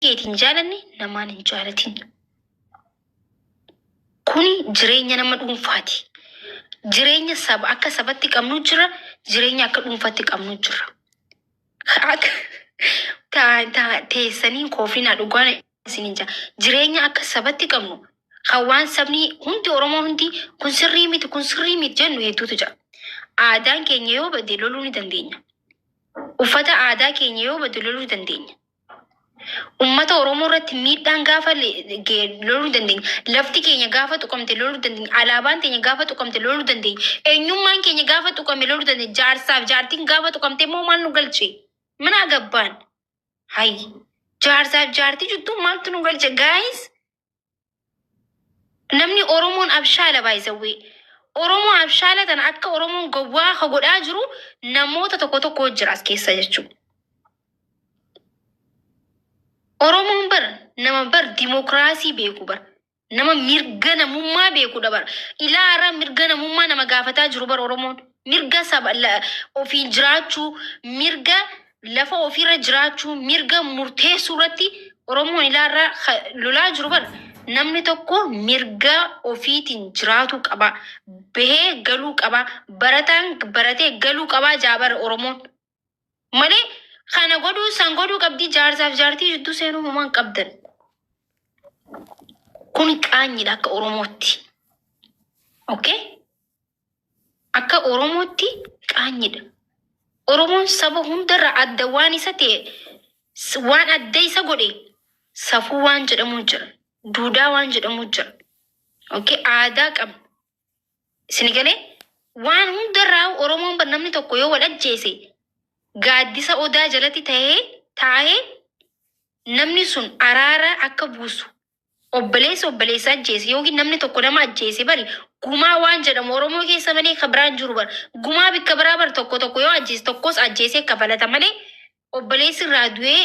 Keetiin hin jaalanne namaan hin jaalatin. Kuni jireenya nama dhuunfaati. Jireenya saba akka sabatti qabnu jira, jireenya akka dhuunfatti qabnu jira. Akka teessanii koofinaa dhugaan isiniin jira. Jireenya akka sabatti qabnu kan waan sabni hundi Oromoo hundi kun sirrii miti kun sirrii miti jennu hedduutu jira. Aadaan keenya yoo bade loluu ni dandeenya. Uffata aadaa keenya yoo bade loluu dandeenya. Ummata Oromoo irratti miidhaan gaafa ga'e loluu dandeenya. Lafti keenya gaafa tuqamte loluu dandeenya. Alaabaan teenya gaafa tuqamte loluu dandeenya. Eenyummaan keenya gaafa tuqame loluu dandeenya. Jaarsaaf jaartiin gaafa tuqamte immoo maal nu galche? Mana gabbaan. Hay. Jaarsaaf jaartii jidduu maaltu nu galche guys? Namni Oromoon abshaala by the way. Oromoo abshaala tana akka Oromoon gowwaa ka godhaa jiru namoota tokko tokko jira as keessa jechuudha. Oromoon bar nama bar dimokiraasii beeku bar. Nama mirga namummaa beekudha bar. Ilaa har'a mirga namummaa nama gaafataa jiru bar Oromoon. Mirga saba ofiin jiraachuu, mirga lafa ofiirra jiraachuu, mirga murteessuu irratti Oromoon ilaa har'a lolaa jiru bar. Namni tokko mirga ofiitiin jiraatuu qaba. Bahee galuu qaba. Barataan baratee galuu qabaa jaa bar Oromoon. Malee kana godhuu san godhuu qabdii jaarsaaf jaartii jidduu seenuu homaa hin qabdan. Kun qaanyiidha akka Oromootti. Okay? Akka Oromootti qaanyiidha. Oromoon saba hundarra adda waan isa ta'e waan adda isa godhe safuu waan jedhamu jira. Duudhaa waan jedhamu jira. Okay? Aadaa qabna. Isin galee waan hundarraa Oromoon bar namni tokko yoo wal ajjeese gaaddisa odaa jalatti ta'ee taa'ee namni sun araara akka buusu obboleessa obboleessa ajjeese yookiin namni tokko nama ajjeese bari gumaa waan jedhamu Oromoo keessa malee ka biraan jiru bar gumaa bikka biraa bar tokko tokko yoo ajjeese tokkos ajjeesee kafalata malee obboleessi irraa du'ee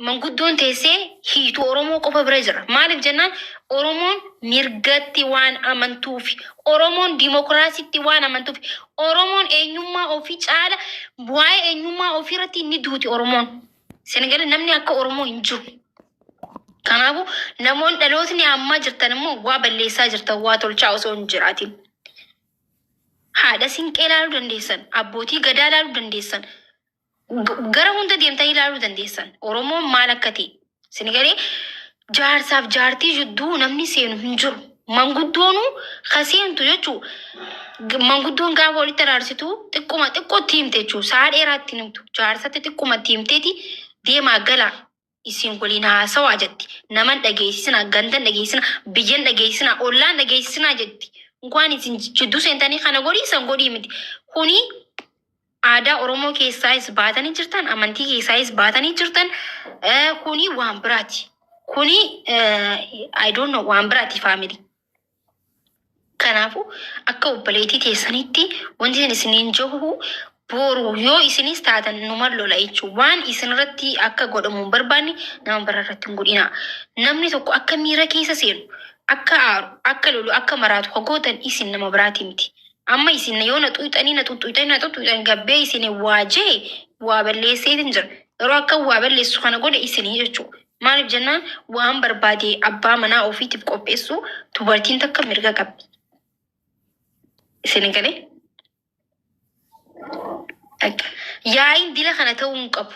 manguddoon teessee hiitu Oromoo qofa bira jira. Maaliif jennaan Oromoon mirgatti waan amantuufi, Oromoon dimokiraasitti waan amantuufi, Oromoon eenyummaa ofii caala waa'ee eenyummaa ofii irratti ni duuti Oromoon. Senegal namni akka Oromoo hin jiru. Kanaafuu namoonni dhalootni ammaa jirtan immoo waa balleessaa jirtan waa tolchaa osoo hin jiraatin. Haadha siinqee ilaaluu dandeessan, abbootii gadaa ilaaluu dandeessan, gara hunda deemtanii ilaaluu dandeessan. Oromoon maal akka ta'e. Isin galee jaarsaaf jaartii jidduu namni seenu hin jiru. Manguddoonuu ka seentu jechuu manguddoon gaafa walitti araarsitu xiqquma xiqqootti himte jechuu sa'a dheeraatti hin himtu. Jaarsatti xiqqumatti himteeti deemaa galaa isin waliin haasawaa jetti. Naman dhageessisinaa, gandan dhageessisinaa, biyyan dhageessisinaa, ollaan dhageessisinaa jetti. Waan isin jidduu seentanii kana godhii san godhii miti. Kuni aadaa Oromoo keessaayis baatanii jirtan, amantii keessaayis baatanii jirtan, kuni waan biraati. Kuni I don't know waan biraati family. Kanaafuu akka obboleettii teessanitti wanti isin isiniin jiru boru yoo isinis taatan numa lola jechuudha. Waan isinirratti akka godhamu hin barbaanne nama biraa irratti hin godhinaa. Namni tokko akka miira keessa seenu, akka aaru, akka lolu, akka maraatu ka gootan isin nama biraati miti. Amma isin yoo na xuuxanii na xuxxuuxanii na xuxxuuxanii gabbee isin waa jee waa balleesseetin jira. Yeroo akka waa balleessu kana godhe isinii jechuudha. Maaliif jennaan waan barbaade abbaa manaa ofiitiif qopheessuu dubartiin takka mirga qabdi. Isin galee? Yaa'iin dila kana ta'uu hin qabu.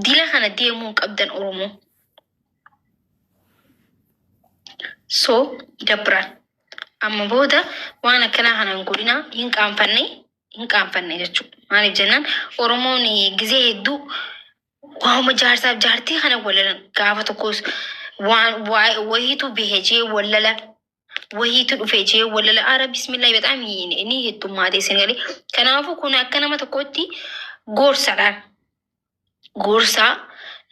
Dila kana deemuu hin qabdan Oromoo. So dabbiraan. Amma booda waan akkanaa kana hin godhinaa hin qaanfanne hin qaanfanne jechuudha. Maaliif jennaan Oromoon gizee hedduu waanuma jaarsaaf jaartii kana walalan gaafa tokkos waan wahiitu bahe jee walala wahiitu dhufe jee walala ara bismillah bexaam ni heddummaate isin galee. Kanaafuu kun akka nama tokkotti gorsadhaan. Gorsaa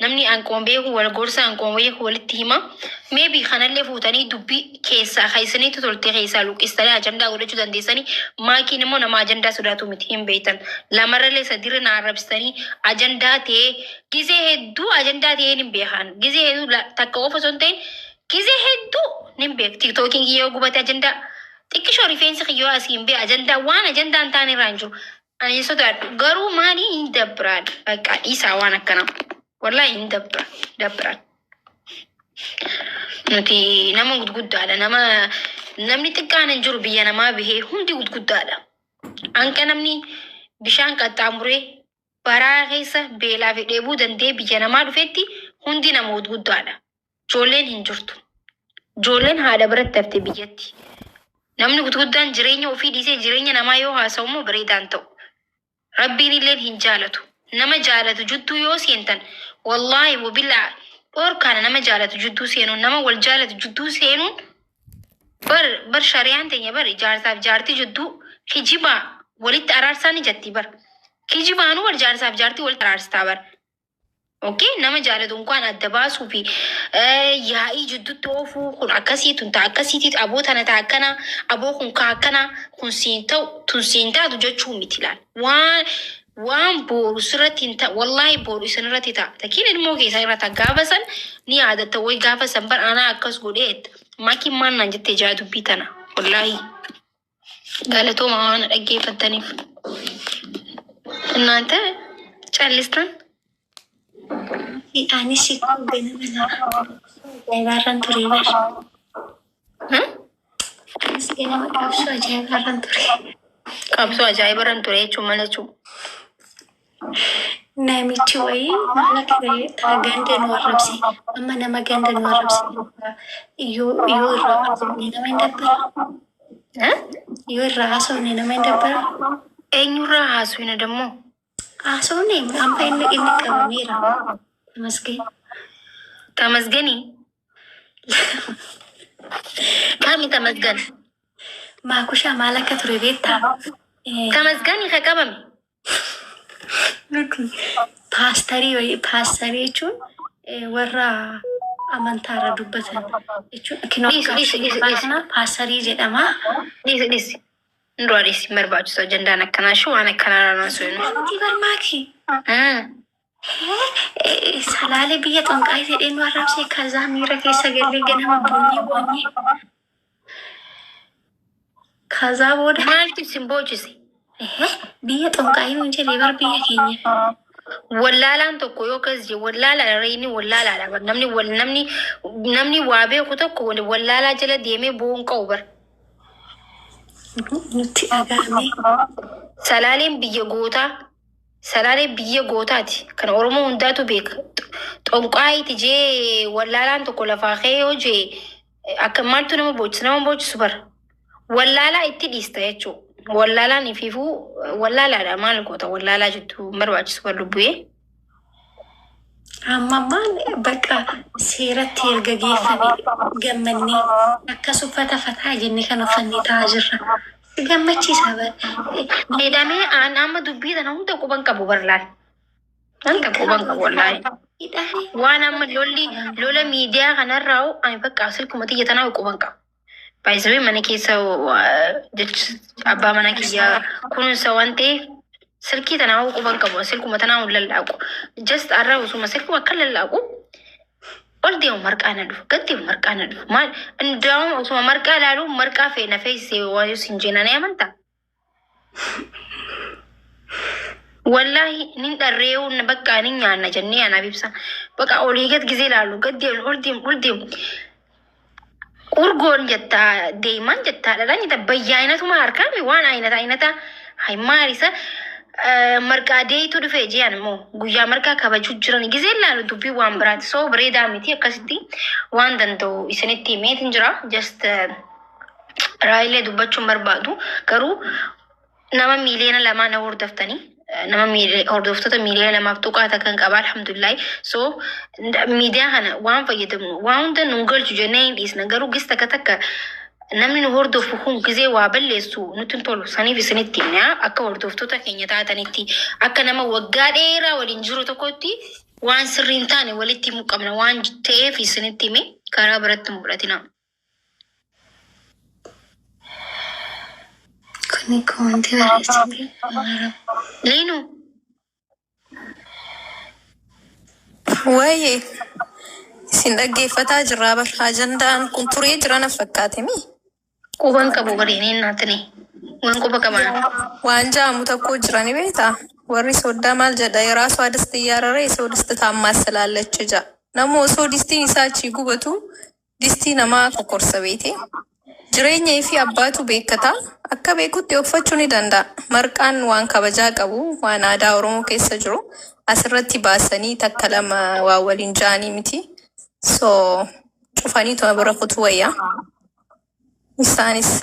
namni anqoon beeku wal gorsa anqoon beeku walitti hima. Maybe kanallee fuutanii dubbii keessaa kan isinitti tolte keessaa luqqistanii ajandaa godhachuu dandeessanii. Maakiin immoo nama ajandaa sodaatu miti hin beektan. Lamarrallee sadirra na arrabsitanii ajandaa ta'ee gizee hedduu ajandaa ta'ee hin beekan. Gizee hedduu takka qofa osoo hin ta'in gizee hedduu hin beeku. Tiktookiin kiyyoo gubate ajandaa xiqqishoo rifeensi kiyyoo asii hin beeku ajandaa waan ajandaa hin taane irraa hin jiru. Ani hin sodaadhu garuu maali hin dabbiraan bakka dhiisaa waan akkanaa. Wallahi hin dabbira dabbiraan. Nuti nama gudguddaadha. Nama namni xiqqaan hin jiru biyya namaa bahee hundi gudguddaadha. Hanqa namni bishaan qaxxaamuree baraa keessa beelaa fi dheebuu danda'ee biyya namaa dhufetti hundi nama gudguddaadha. Ijoolleen hin jirtu. Ijoolleen haadha biratti hafte biyyatti. Namni gudguddaan jireenya ofii dhiisee jireenya namaa yoo haasa'u immoo bareedaan ta'u. Rabbiin illeen hin jaalatu. Nama jaalatu jidduu yoo seentan wallaahi wabillaa dhoorkaana nama jaalatu jidduu seenuun nama wal jaalatu jidduu seenuun bar bar shariyaan teenya bar jaarsaaf jaartii jidduu kijibaa walitti araarsaa ni jatti bar. Kijibaanuu bar jaarsaaf jaartii walitti araarstaa bar. Okay, nama jaalatu unkaan adda baasuu fi yaa'ii jidduutti oofuu kun akkasii tun ta'a akkasiiti aboo tana ta'a akkana aboo kun kaa akkana kun siin ta'u tun siin taatu jechuu miti laal. Waan booru sirratti hin ta'a wallaahi booru isin irratti ta'a. Takiin ilmoo keessan irra ta'a gaafa san ni yaadatta wayi gaafa san bar anaa akkas godhee jetta. Makiin maal naan jettee jaa dubbii tana wallaahi. Galatooma waan na dhaggeeffattaniif. እናንተ callistan. Anis ganama ajaa'ibaarran ture bar. Anis ganama qabsoo ajaa'ibaarran ture. Qabsoo ajaa'ibarran ture jechuun maal jechuudha? Namichi wayii maal akka ta'e ganda nu arrabse. Amma nama ganda nu arrabse yoo irraa haasofne nama hin dabbara. Yoo irraa haasofne nama hin dabbara. Eenyurraa haasofna dammoo? Haasofne amma inni qabameera. Tamasgeen. Tamasganii? Kami Tamasgan? Maakushaa maal akka ture beektaa? Tamasganii ka qabame? Miti paastarii wayii paastarii jechuun warra amantaarra dubbatan jechuun kinoo Dhiisi dhiisi dhiisi dhiisi. kana paastarii jedhama. Dhiisi dhiisi. Nduraa dhiisi hin barbaachisu ajandaan akkanaa shi waan akkanaa irraa haasofnu. Miti barmaaki. Salaalee biyya xonqaayii jedhee nu arrabse kazaa miira keessa gallee ganama boonyee boonyee. Kazaa booda Maaltu isin boochise? Biyya xonqaayii nuun jedhee bar biyya keenya. Wallaalaan tokko yoo akkas jedhe wallaalaadha reeni wallaalaadha bar namni wal namni namni waa beeku tokko wallaalaa jala deemee bo'oon qabu bar. Nutti dhaga'ame. Salaaleen biyya gootaa. Salaaleen biyya gootaati. Kan Oromoo hundaatu beeka. Xonqaayiiti jee wallaalaan tokko lafaa ka'ee yoo jee akka maaltu nama boochisa nama boochisu bara. Wallaalaa itti dhiista jechuudha. Wallaalaan ifiifuu wallaalaadha maal goota wallaalaa jettu hin barbaachisu bar lubbu'ee. Amma ammaan bakka seeratti erga geeffame gammannee akkas uffata fataa jennee kan uffannee taa'aa jirra. Si gammachiisa bar. Hidhamee aan amma dubbii tana hunda quban qabu bar laal. Hunda quban qabu wallaahi. Hidhamee Waan amma lolli lola miidiyaa kanarraa ani bakka silkuma xiyya tanaa quban qabu. Baay'isawee mana keessa jechi abbaa mana kiyyaa kunuunsa waan ta'eef silkii tanaa quban qabu silkuma tanaa hin lallaaqu. Just arra osuma silkuma akka lallaaqu ol deemu marqaa na dhufu gad deemu marqaa na dhufu maal indaa'u osuma marqaa ilaalu marqaa feena feesisee waan sin jeenan amantaa. Wallaahi nin dharree'uu bakka nin nyaanna jennee anaaf ibsa. Bakka olii gad gizee ilaalu gad deemu ol deemu ol deemu. Urgoon jettaa deeman jettaa dhadhaan jetta bayyaayinatuma harkaami waan ayinata ayinata hay maalisa marqaa deeyitu dhufee jiran immoo guyyaa marqaa kabajuu jiran gizee ilaalu dubbii waan biraati soo bareedaa miti akkasitti waan danda'u isinitti himeetin jira just raayilee dubbachuun barbaadu garuu nama 2 miiliyoona na hordoftanii nama hordoftoota 2.2 miiliyoona kan qaba alhamdulillahi. So miidiyaa kana waan fayyadamnu waan hunda nu galchu jennee hin dhiisna garuu gis takka takka namni nu hordofu kun gizee waa balleessu nutti hin tolu saniif isinitti himna akka hordoftoota keenya taatanitti akka nama waggaa dheeraa waliin jiru tokkotti waan sirrii hin taane walitti himuu qabna waan ta'eef isinitti hime karaa biratti hin fudhatina. Kuni koontii barreessite. Liinu. Waayee isin dhaggeeffataa jirraa bar ajandaan kun turee jira na fakkaate mi? Quban qabu bareedeen naatini. Waan quba qaban. Waan ja'amu tokko jira ni beektaa? Warri sooddaa maal jedha የራሷ ድስት እያረረ የሰው ድስት ታማስላለች ጃ. Nama osoo distiin isaa achii gubatu distii namaa kokorsa beete. Jireenya fi abbaatu beekata. Akka beekutti uffachuu ni danda'a. Marqaan waan kabajaa qabu, waan aadaa Oromoo keessa jiru asirratti baasanii takka lama waa waliin ja'anii miti. So cufanii tuma bira kutuu wayyaa. Isaanis